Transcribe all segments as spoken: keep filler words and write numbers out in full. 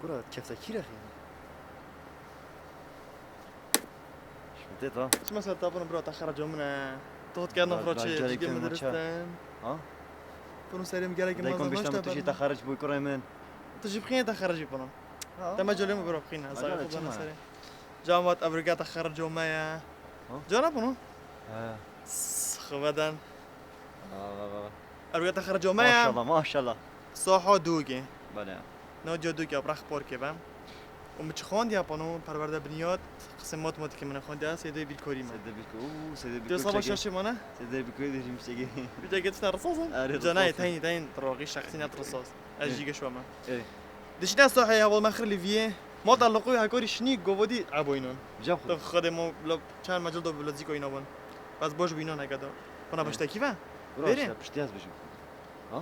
Bura keftekî re xîne. Şmete ta. Çima ser tapın bura, te xeraco min e. Tu hot kerdin. Bra, bra, froçi, carek ciddi mi maça. Diristin. Ha? Bunu serim gerek. Daykom mazlum biştem, işte tu jî ben. Te xerac bû kurê min. Tu jî bixîne te xerac bû. Ha. Te me colê mi bura bixîne. Acele, zayıf çima? Bana seri. Camat Afrika te xeraco me ya. Ha? Cana bunu? He. Sıkıveden. Va, va, va, va. Erwiyata xerco me ya. Maşallah, maşallah. Soho Dûgê. Belê. No diyo Dûgê, Abrax Porkê be. Û min çi xwendiya pano, perwerde biniyot, qisê matematikê min xwendiya, sêdê bîrkorî me. Sêdê bîrko-, û, sêdê bîrkorî. Diyo sabah çekê. Şaşê mane? Sêdê bîrkorî dê jî çekê. Bir de geçsin resas. Erê, canay, resas. Teynî, teynî, roxî şexsî net resas. Ez jî geşwa me. Ê. Dişine Soho ya, wal me xir li viyê. Mata loqoy hakorî şinî govodî eboynon. Cem xwe. Tu xwedê mo lo-, çend mecil do bi lezîk oyna bûn. Bes boş bînon heke do. Buna beştekî ve? Bura. Verê? Beşte piştî ez bijim. Ha?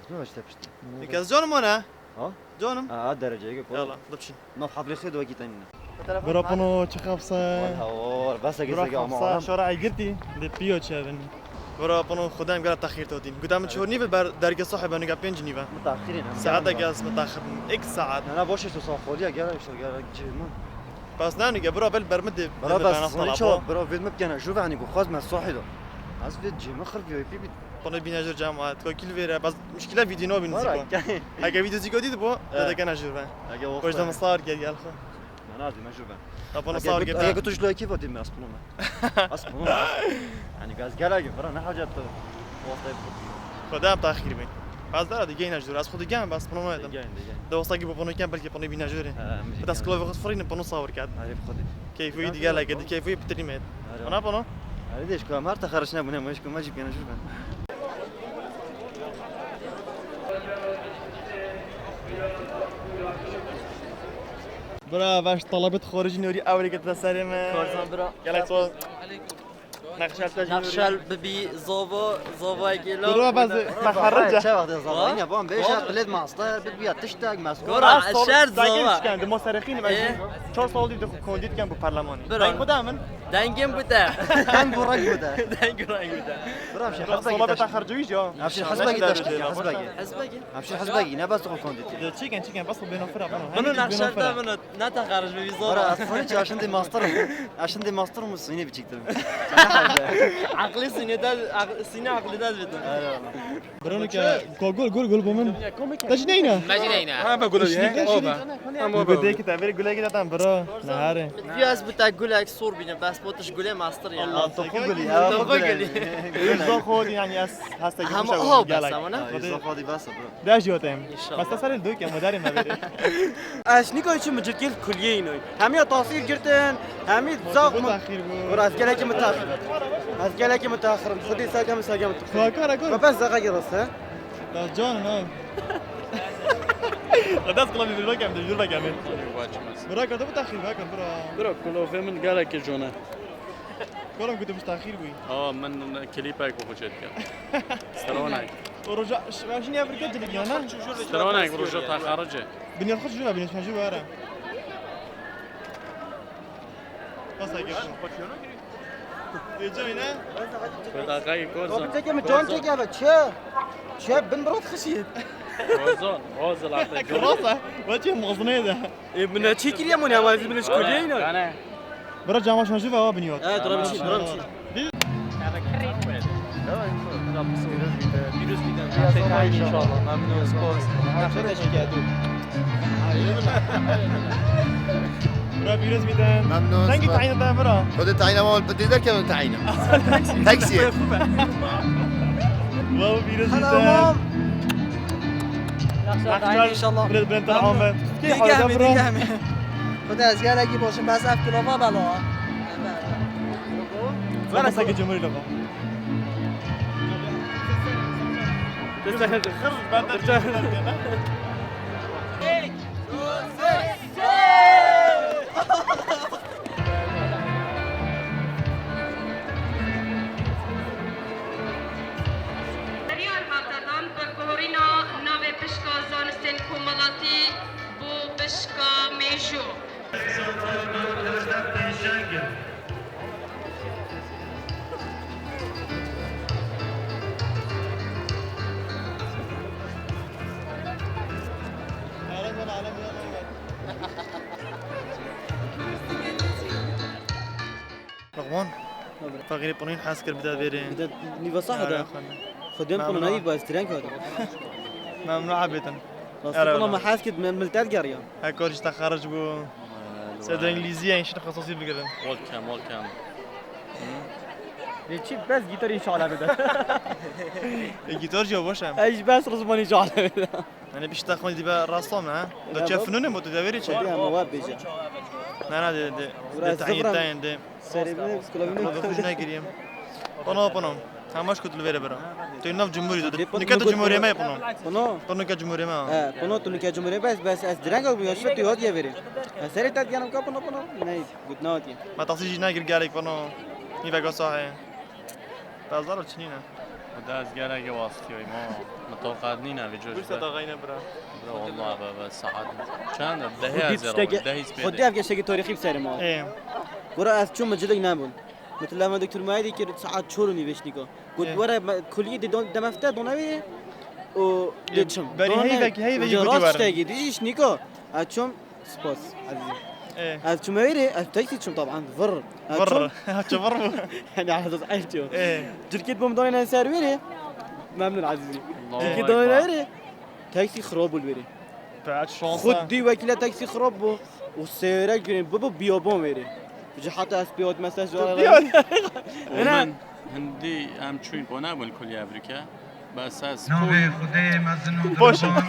Ez buna beşte piştî. Kes canım o ne? Ha? Canım. Ha, ha, dereceye göre. Yala, da bir şey. Nav hafle xê do ki tenine. Bura pano çi xapsa? Wala, wala, bas ki. Bura zege ama xapsa, adam. Şara ay girdi. De piyo çevin. Bura pano xudem gela taxir to din. Guda min çor nîve ber derge sahibe nuga pênc nîve. Mutaxirin. Saate gel mutaxir. Ek saat. Na, na, boş, tu sağ xoliya gel işte gel cihman. Bas na nuga bura bel bermi de. Bura bas soni ço, bura vid mi gene juve hani ku xaz me sahido. Az vid cihman xir V I P bit. Pano bîne jor cemaat. Kokil vere. Bas müşkile video no bin ziko. Hake video ziko dît bu. Evet. Dede gene juve. Hake o. Koşda mısar gel gel xo. Mana dime juve. Tapano sağ gel. Hake tu jlo ki vatî me aslında. Aslında. Yani gaz gel hake. Bura ne hacet tu. Xwedê em taxîr bin. Bas dara digeyne jor. Ez xwe digem, bas pano nedim. Digeyne, digeyne. De wasa ki bu pano kem belki pano bîne jor. Ha, em jî. Das klave xwe firîne pano sawir ket. Arif xwedê. Keyfî digel hake, keyfî bitirî me. Ana pano. Arê de eşko, mar te xerç nebûne, eşko, me jî bîne jor ben. Bira, baş talabet xoricî nûrî ewrê gitine serê me. Korzan bira. Gelek so. Nexşel te jî nûrî. Nexşel bibî zava, zava gelo. Bira, baz teherrece. Çe wextê zava? Ha? Yine ban beşe, ha? Bilet master, bibî ya tiştek, meskor. Gora, şer zava. Çar sal dî de kondît ken bu parlemanî. Bira. Deng xwe da min. Dengên bide. Deng û reng bide. Deng û reng bide. Bira, em şî hizbekî. Sola beta xercewî ya. Em şî hizbekî teşkîl, hizbekî. Hizbekî? Em şî hizbekî, ne bes xwe kondît. De çiken, çiken, bes xwe bêno fira, bêno. Bunu nexşel da bunu, ne te xerc bibî zor. Bira, ez xwe çi, ez şindê master im. Ez şindê master im, sînê biçîktir. Aqlê sînê de, aq-, sînê aqlê de bidim. Eyvallah. Bro, ke, ko gul, gul, gul bu min. Te jî neyna? Me jî neyna. Ha, be gul ye. Şirî, şirî. Ama bu be. Gul ki te bir gule gide tam bro. Nehare. Biraz bu te gulek sor bine, bas potiş gule master ya. Allah, topu guli ya. Topu guli. Yüzde xodi yani, ez hasta gibi. Ama o bas ama ne? Yüzde xodi bas bro. Dajî otem. İnşallah. Bas tasarın dök ya, modern mi böyle? Ez nîka çi mi cilkil kuliyê înoy. Hemiya tasîr girtin, hemî zaf min. Bura ez gelekî mitaxir. Ez gelekî mitaxirim. Xwedî serkem serkem. Kakara kar. Baba zaka girose. Da can ha. Xedas kula bir bakem, bir bakem. Bura kata mitaxir bakem bura. Bura kulofê min gelekî cone. Kolam ku tu mitaxir bûyî. Aa, min klîpek xwe çêdike. Stronek. Roja, ben şimdi yapırken dedik ya, ne? Stronek, roja taxarice. Binyat xwe jûra, binyat xwe jûra. Pasa gel. Êca ne? Fedaqayê Korsan. Abi çekeme, can çekeme, çe? Çe bin brat xişi. Ozan, Ozan artık. Krasa, ve çe mazne de. E, bine çekiliye mi ne, ama biz bine şkoliyeyna. Bira cama şanjî ve ava biniyor. Evet, dura biçî, dura biçî. Pîroz bîte. Pîroz bîte. Her şey tayin inşallah. Memnun olsun. Her şey teşekkür ederim. Bira pîroz bîte. Memnun olsun. Sen git tayin de bira. Xwedê tayin ama, dê derken tayin. Taksî. Wow, pîroz bîte. Tamam. Yaxşı, inşallah. Bilet, bilet, tamam. Digehmi, digehmi. Xwedê ez gelekî boşim, bes ev kilova bela. Were seke cumhurî logo. Biryar hate dan bi guhorîna navê Pişka Zanistên Komelatî bo Pişka Mêjû. Wan. Feqîrî pinoyîn hez kir bide vêrê. Bide nîva saha da. Xwedê pino nayî bas direng hada. Memnû ebêtin. Rastî pino me hez kir me miltet geriya. Hekor ji te xeric bû. Sed îngilîzî ye, şîn xesosî bigirin. Welcome, welcome. Lê çi bes gitarî şala bide. E, gitar jî baş e. Ej bes rizmanî şala bide. Yanî pişta xwe dibe rasta me, ha? Do çe finûnê mo tu de verî çi? Hadi ama wa bêje. Na, na, de, de, de tahî tayên de. Serê min, kula min. Xwe xwe jî nekiriyim. Pano, pano. Hemaş ku tu li vêre bira. Tu nav cumhurî de. Nika tu cumhurê me pano. Pano? Pano ke cumhurê me, ha. He, pano tu nika cumhurê bes, bes ez direng bû, ya şo tu hatiye verê. Ez serê te diyanım ka pano, pano. Ney, gut natiye. Ma tasî jî nagir gerek pano. Nîveka sahê. Bazar çinîne. Xwedê ez gelekê wastiyoyim ha. Min toqat nîne vê cor. Bursa da gayne bira. Bira, wallah be, be, saet çend e? Dehê ez ê rewim, dehê spêrê. Xwedê ev geştekî tarîxî bi serê ma. Ê. Bira ez çûm min cilik nebûn. Min telefon doktor Muayedî kir saet çor û nîvê şnîka. Got were me, kuliyê dê don, demefte donevê û dê çim. Berî heyvekî, heyvekî gotî were. Rast tiştekî, dî jî şnîka. Ez çûm. Spas, ezîzim. Ê. Ez çûme wêrê, ez taksî çûm taban, vır. Ez çûm. Vır. Çi vır bû? Yani, ez, ez çûm. Ê. Cirkêt bûm danê ser wêrê. Memnun ezîzim. Allahu Ekber. Cirkêt danê wêrê. Taksî xirab bû wêrê. Pek şansa. Xwedî wekîle taksî xirab bû. Û sêrek girên bibo biyabon wêrê. Ji heta ez pê hat mesaj. Û min hindî em çûyn qonabûn kulî evrike. Bes ez Navê Xwedê mezin û Boş. Dirxan.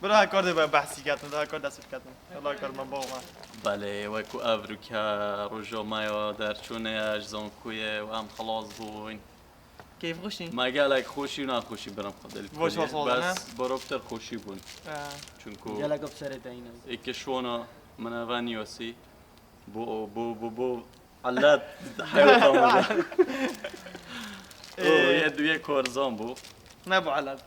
Bira kar dê behsî ketin, da kar dest ketin. Wala kar me bava. Belê, wekî ev rûke roja me ya derçûnê, ez zan ku ye û em xelas bûn. Keyf xweşî. Me gelek xweşî û nexweşî birim xwe dil Boş kiriye. Olsun, ne? Bes boroktir xweşî bûn. He. Çünkü Gelek bi serê te yine. Eke şona min eve niyosî. Bu, bu, bu, bu. Ellet. Heyata mı? O, Ee, ye duye korzan bu. Ne bu ellet?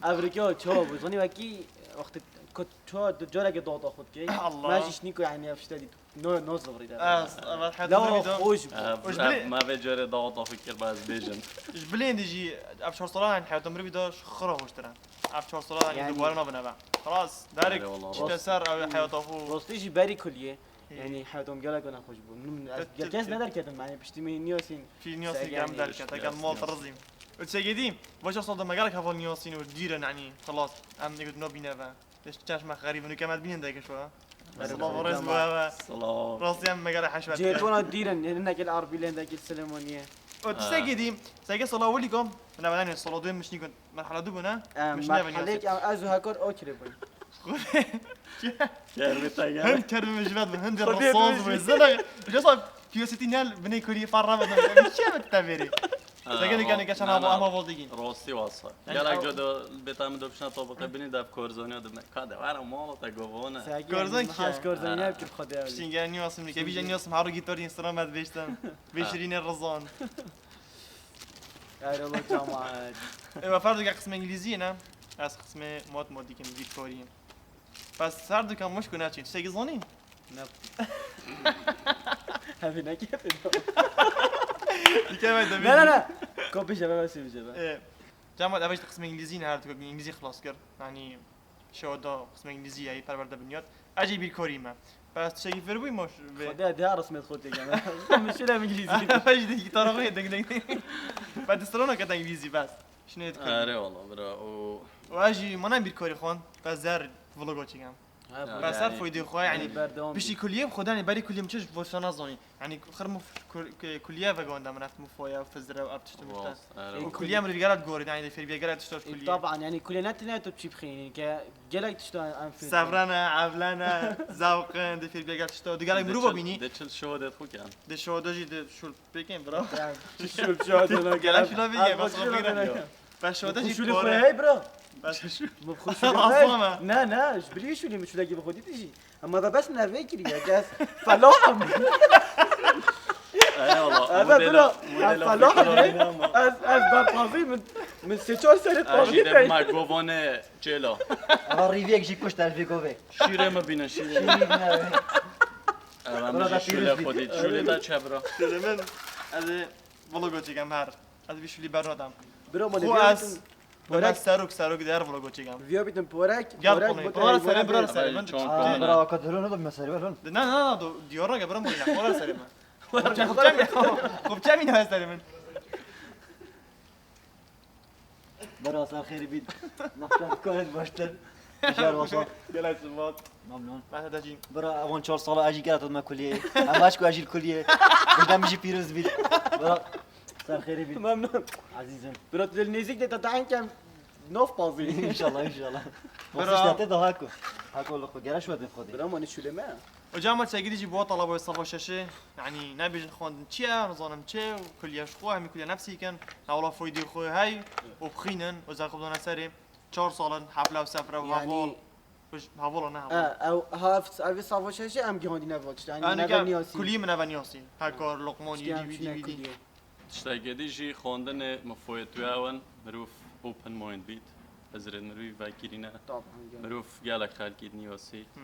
Ev rike o çawa bû? Zanî wekî wextê ku çawa tu careke data xwe dikey. Allah. Me jî şnî ku, yani, ev şte dît. No, no zor de. Ez, evet, heta Lawa mirî de. Xweş bû. Ev, Hoş ev bile- me vê carê data fikir ba ez bêjim. Ji bilên de jî ev çar sala, yani, heta mirî de xira hoştir e. Ev çar sala, yani, Yani- dubare nabin eve. Xelas, derek Erê, wala. Çite ser ev heyata xwe. Rastî jî berî kuliyê. Ê. Yani, heyata min gelek nexweş bû. Min, ez Tut, tut, kes tut. Nederketim, yani, piştî min niyosîn. Pî niyosîn Sergen gem derket, Niyosîn. Gel mal terizîm. Ötse gidîm. Başa solda me gelek heval niyosîn û dîrin, yani, xelas. Em ne gudno bîne ve. Deş çeşme xerîbin û kemet bînin de ke şo. Erê, Silav û rêz bo eve. Silav. Rastî em me gelek heşmet Cêtona dîrin, yani, nekil Arbîlên de kil Silêmaniyê. O tiştekî dî, sege sala welî kom, min ev sala duyê min şinî got, merhala du bûne, Em, min şinî ev merhalek, niyosîn. Em, ez û Hekor o kirê bûn. Kerbi te gel. Hin kerbi min ji vet bû, hin de Xwedê resaz bû. Zene, jesa piyoseti nel, binê kurî farra bû. Çi ev te verî? Ha, Sege de kene geçen ama, ama vol digin. Rastî wasa. Yani Gelek ev- co de bêta min dopşina tabaqe binî dev korzonî de me. Ka de, wera mala te govone. Sege, Korzon em, ki? Has korzonî Ha. Ev kir Xwedê ev. Piştî gel niyosîn, ke bîje niyosîn, haru gitar instrument beştem. Beşirîne rizan. Erê, Allah cemaat. Ê, we ferdo ke qismê îngilîzî ne? Ez qismê matematikê bîrkarî. Bes her du ke muşk û neçîn. Tiştekî zanî? Ne. Hevî nekete. Dike ve Ne, ne, ne. Kopî jebe, ben sivî jebe. Ê, cemaat, ev işte qismê îngilîzî ne, her du ke îngilîzî xilas kir. Yani, Şewa da qismê îngilîzî ye, perwerde binyat. Ez jî bîrkarî me. Bes tiştekî fêr bûyî ma vê. Xwedê de resmê xwe têkeme. Min şûle em îngilîzî. Ez jî de gîtara xwe ding ding ding. Be di strona ke te îngilîzî bes. Şinê dikir. Erê wala bira, o Û ez jî mana bîrkarî xwan. Bes zer vlogo çêkem. Ha, Bes ser yani, foydê xwe, yani, yani, berdewam piştî bî. Kuliyê xwe, yani, berî kuliyê min çi ji bo şana zanî. Yani, xir min f-, kul-, k-, kuliye veganda min, ev mufoya, fizre, ev tiştin Rast, işte. Erê. Û kuliye min gelek gorî, yani, fêr bîye gelek tişta ji E, kuliye. Taban, yani, kuliye ne tine tu çî bixînî, ke gelek tişta em fêr. Sevrene, evlene, zewqin, de fêr bîye gelek tişta. De gelek De mirova çil, bînî. De çil şodet xwe ken. De şoda jî de şul pêkin, bro. Yani, şul şoda ne Gelek şuna bîye, bas xwe bîre. Bes şoda jî Şulî kore. Xwe hey, bro. Bes şu. Min xwe şulî Aslan xwe. Ha. Ne, ne, ji bilî şulî min şulekî bi xwe dîtî jî. Ama da bes min ev vê kiriye, kes felah em. Eyvallah. Eve bira, em felah em. Ez, ez berpazî min, min sê çar serê pazî te. Ma govane çêla. Ava rîviyek jî kuşt el vê govê. Şîrê mi bîne, şîrê. Şîrê bîne ev. Eve min jî şûlê xwe dît. Şûlê te çe bira? Şûlê min, ez ê vlogo çêkem her. Ez vî şûlî bernadam. Bira, ma Xwe ez Porek. Serok, serok der vlogo çêkem. Viya bitin porek, Gel porek, porek, bu porek, serê, bira serê, min Aa, bira, aka duru ne bilmem serê, ver lan. Ne, ne, ne, do, diyara ke bira mı yine, porek serê mi? Kopçemi, kopçemi ne serê mi? Bira, ser xêrî bît. Nexşa kolet baştir. Şer wasa. Gel açın bak. Memnun. Ben de cin. Bira, evan çar sala ajî kera tadma kuliye. Em aşk ajî kuliye. Buradan bir şey pîroz bît. Bira, ser xêrî bît. Memnun. Azîzim. Bira, tu dil nêzik de te tayin kem. Nof pazî. İnşallah, inşallah. Bira. Nasıl işte daha ko. Hako loko gere şu edin xwedî. Bira, mani şule me. Hocam, ma çekidi jî bo talaba sava şeşê. Yani ne bêjin xwendin çi ye, nizanim çi ye, kuliye ji xwe, hemî kuliye nefsî kin. Hewla foydê xwe hey û bixînin, û zexibdana serê. Çar salin, hefle û sefre û Yani heval. Hevala ne heval. E, ew, ha, ev, ev sava şeşê em gihandîne va tişt. Yani Yani neve ke niyasî. Kulî min neve niyasî. Hekar, Loqman, Tiştê yîdî, em wîdî, çine wîdî. Kuliye. Tiştekê dî jî xwendinê mifûyê tu ew in, mirov open mind bît. Hizrên mirovî vekirîne. Taban, gelek. Mirov gelek xelkî diniyosî. Hmm.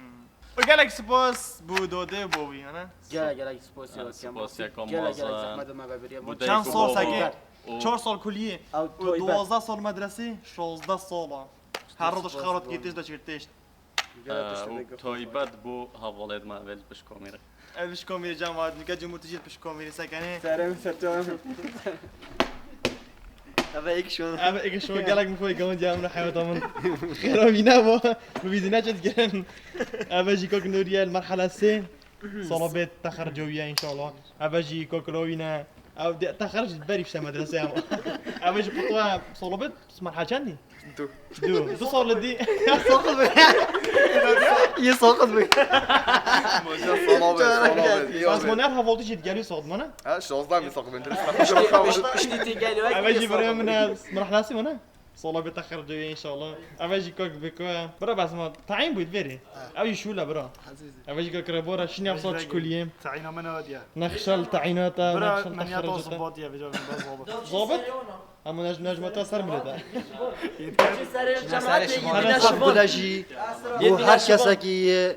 Û gelek spas bo Dodê û bo wî, ne? Gelek, gelek spas ya Kemal. Spas ya Kemal. Gelek, gelek zehmet me vebiriye. Bu Çend dayk û sal bavê. Sege? O. Çar sal kuliyê. Ew Û toyber. Duwazdeh sal medresê, şazdeh sala. Her roz Spas, xerat spas. Getiş de çirtişt. Gelek tiştê û vê taybet bû hevalêt me vê li pişt komîrê. Ev pişt komîrê cemaat, nike cumhur tijî li pişt komîrê sekenê. Serê min serçe. Eve ek şo. Eve ek şo, gelek min xwe gawin diya min heyata min. Xêra vîne bo. Bi vîzîne çet girin. Eve jî kok Nuriye li merhela sê. Sala bê texerca wî ye înşallah. Eve jî kok Lawîne. Ev de texerc berî işte medreseya. Eve jî qutwa sala bê merhela çendî? Du. Du. Du sal li dî. Soqil be. Yê soqil be. Moja sala be, sala be. Bas mo ner hevaltî jî digelî soqil mana? Ha, şazda mi soqil ben. Piştî tê gelî wek Eve jî birê min e, merhela sê mana? Sala bê texerca wî înşallah. Eve jî kok biko. Bira bas ma tayin bû verê. Ev jî şûle bira. Eve jî kok rebora şîn yap sal çikuliyê. Tayîna min ev diye. Nexşel tayînata, Bira nexşel men ya to texerca. Zobot ya, vêca min bas zobot. Zobot? Ama nej-, nejmata ser milete. Serê şima. Hana Saqbula jî bo her kesekî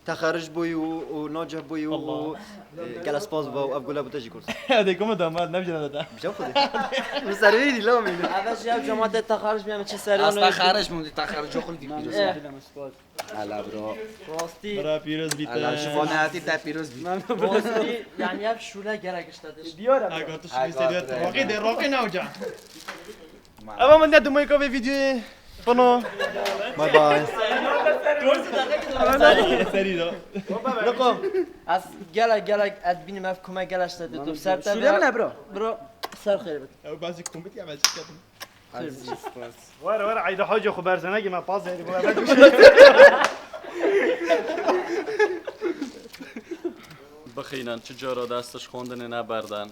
texeric bûyî û, û nacih bûyî û, û, e, gelek spas bo ev gule bû te jî kurt. Hadi kuma da ma ne bileyim da. Bijan xwedê. Min serê dî la min. Eve jî ev cemaate texeric bîye min çi serê. Ez texeric min dî texeric oxul dî pîroz. Ela bro. Rastî. Bira pîroz bîte. Ela şifa nehatî te pîroz bî. Rastî, yani ev şûle gerek işte. Diyar abi. Aga tu şûle seviyor. Roqî de, roqî ne hoca? Eva min de dumay ka vê videoyê. Pano. Bye bye. Serî de. Roko. Ez gelek gelek ez bînim ev kuma gelek işte. Tu ser te. Şûle min e bro. Bro, ser xêr bit. Ew bazî komik ya ben çiket. Were were Eyda Hoca xwe berzene ki me paz heri bula. Bixînin çi cara destiş xwendinê neberden.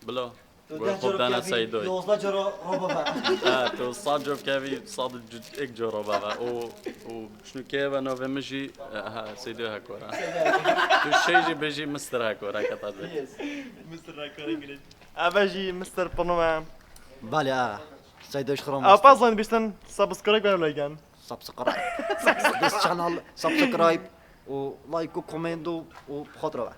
Bila. Wer xwe dana Seydoy. Yozda cara roba ver. Ha, tu sad cov kevî, sad ek cara beve. O, o şunu keve navê min jî, ha, Seydoy Hekora. Tu şey jî bêjî Mister Hekora, keta dibê. Mister Hekora girin. Eve jî Mister Pano me. Belê, a. Seyda ji xira. Apa zan biştin subscribe ve legen. Subscribe. This channel subscribe û like û comment û, û xatir ve.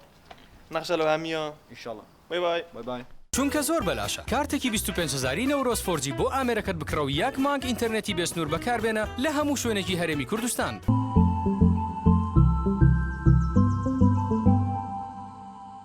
Nexşe lo hemiya. İnşallah. Bye bye. Bye bye. چونکە زۆر بەلاشە. کارتێکی بیست و پێنج هەزاری نەورۆز فۆر جی بۆ ئامێرەکەت بکڕە و یەک مانگ ئینتەرنێتی بێسنوور بەکاربێنە لە هەموو شوێنێکی هەرێمی کوردستان.